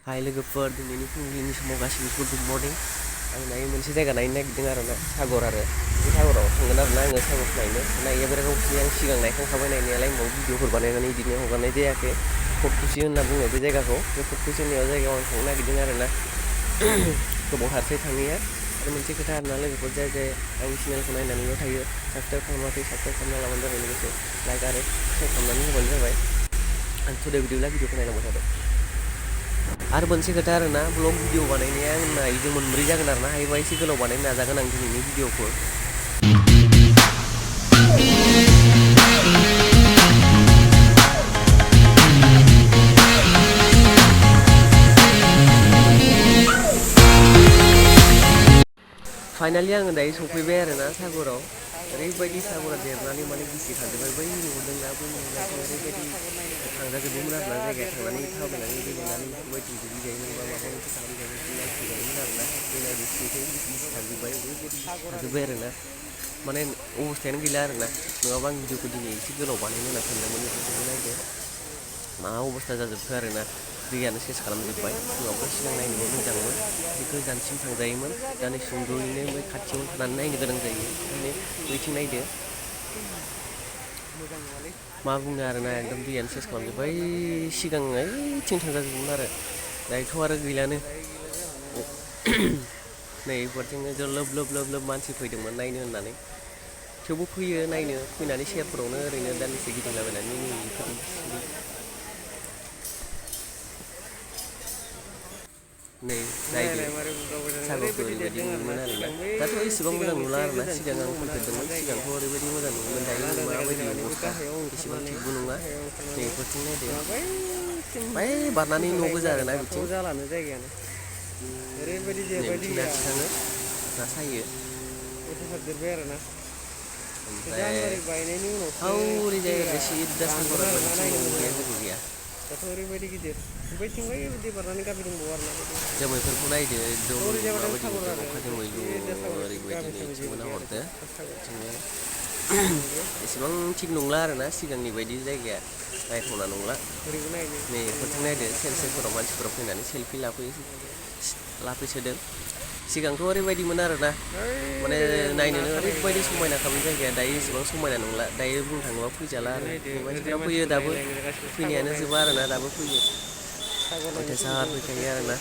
हाय लोगोफोर दिनैनि फुंबिलिनि समाव गासिबो गुड मर्निं आं दायो मोनसे जायगा नायनो नागिरदों आरो ना सागर आरो बे सागराव थांगोन आरो ना आङो सागरखौ नायनो बिराद गोबावसै आं सिगां नायखांखाबाय नायनायालाय होमबाबो भिडिअफोर बानायनानै बिदिनो हगारनाय जायाखै फटकुसि होनना बुङो बे जायगाखौ बे फटकुसि होननाय जायगायाव आं थांनो नागिरदों आरो ना गोबावथारसै थाङैया आरो मोनसे खोथा आरो ना लोगोफोर जाय आंनि चेनेलखौ नायनानैल' थायो साबसक्राइब खालामाखै साबसक्राइब खालामना लाबानो जाबाय लोगोसे लाइक आरो शेयार खालामनानै होबानो जाबाय आं थुदो बिदिब्ला भिडिअखौ नायलांबाय थादो आरो मोनसे खोथा आरो ना ब्लग भिडिअ बानायनाया आंना इजों मोनब्रै जागोन आरो ना हायोबा एसे गोलाव बानायनो नाजागोन आं दिनैनि भिडिअखौ फाइनालि आङो दायो सफैबाय आरो ना सागराव ओरैबायदि सागरा देरनानै माने गिसिखाजोब्बाय बै नुहुरदोंना बै नुहुरनायखौ ओरैबायदि थांजाजोबोमोन आरो ना जायगाया थांनानै थाबायनानै गेलेनानै बेफोरबायदि दुगैजायोमोन बा माबा मोनसे खालामजायोमोन नायफैजायोमोन आरो ना दैना गिसिखाय गिसिखाजोब्बाय ओरैबायदि गिसिखाजोब्बाय आरो ना माने अबस्थायानो गैला आरो ना नङाबा आं भिडिअखौ दिनै एसे गोलाव बानायनो होनना सानदोंमोन बेफोरखौबो नायदो मा अबस्था जाजोबखो आरो ना दैयानो सेस खालामजोब्बाय सिगाङावथ' सिगां नायनोबो मोजांमोन एसे गोजानसिम थांजायोमोन दा नै सुंद'यैनो बै खाथियावनो थानानै नायनो गोनां जायो ओंखायनो बैथिं नायदो मा बुंनो आरो ना एकदम दैयानो सेस खालामजोब्बाय सिगां ओइथिं थांजाजोबोमोन आरो दायोथ' आरो गैलानो नै बेफोरथिंनो लोब मानसि फैदोंमोन नायनो होननानै थेवबो फैयो नायनो फैनानै सेरफोरावनो ओरैनो दान्दिसे गिदिंलाबायनानै नै बेफोरनो नै नायदो सागरखौ ओरैबायदि नुयोमोन आरो ना दाथ' एसेबां मोजां नुला आरो ना सिगां आं फैफेरदोंमोन सिगांथ' ओरैबायदि मोजां नुयोमोन दायो माबायदि अबस्था एसेबां थिगबो नङा नै बेफोरथिं नायदो बै बारनानै न' गोजा आरो ना बिथिं नै बिथिं ना थिखाङो ना सायो ओमफ्राय हौरैजाय ओरै सिद्दा सागरा बिथिं न'बो गैया जेबो गैया दाथ' ओरैबायदि गिदिर बैथिंबो दै बारनानै गामि दंबावो आरो ना जोमैफोरखौ नायदो एकदम माबायदि नुदों अखा जोमैलु ओरैबायदि नैथिंबो नाहरदो बिथिंबो एसेबां थिग नंला आरो ना सिगांनि बायदि जायगाया नायथावना नंला नै बेफोरथिं नायदो सेर सेरफोराव मानसिफोरा फैनानै सेलफि लाफैसोदों सिगांथ' ओरैबायदिमोन आरो ना माने नायनोनो ओरैबायदि समायना खालामनाय जायगाया दायो एसेबां समायना नंला दायो बुंनो थाङोबा फैजाला आरो मानसिफोरा फैयो दाबो फैनायानो जोबा आरो ना दाबो फैयो अयथासार फैखायो आरो ना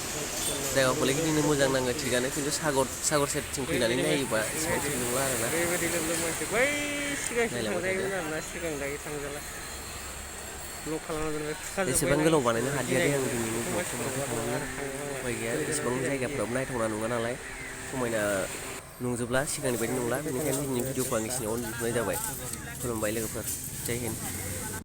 जायगाखौलाय गिदिंनो मोजां नाङो थिगानो खिन्थु सागर सेरथिं फैनानै नायोबा एसेबां थिग नंला आरो ना एसेबां गोलाव बानायनो हादिया दे आं दिनैनि ब्लगखौ माथो खालामनो उफाय गैया एसेबां जायगाफ्राबो नायथावना नङा नालाय समायना नंजोबला सिगांनि बायदि नंला बेनिखायनो दिनैनि भिडिअखौ आं एसेयावनो दोनथ'नाय जाबाय खुलुमबाय लोगोफोर जै हिन्द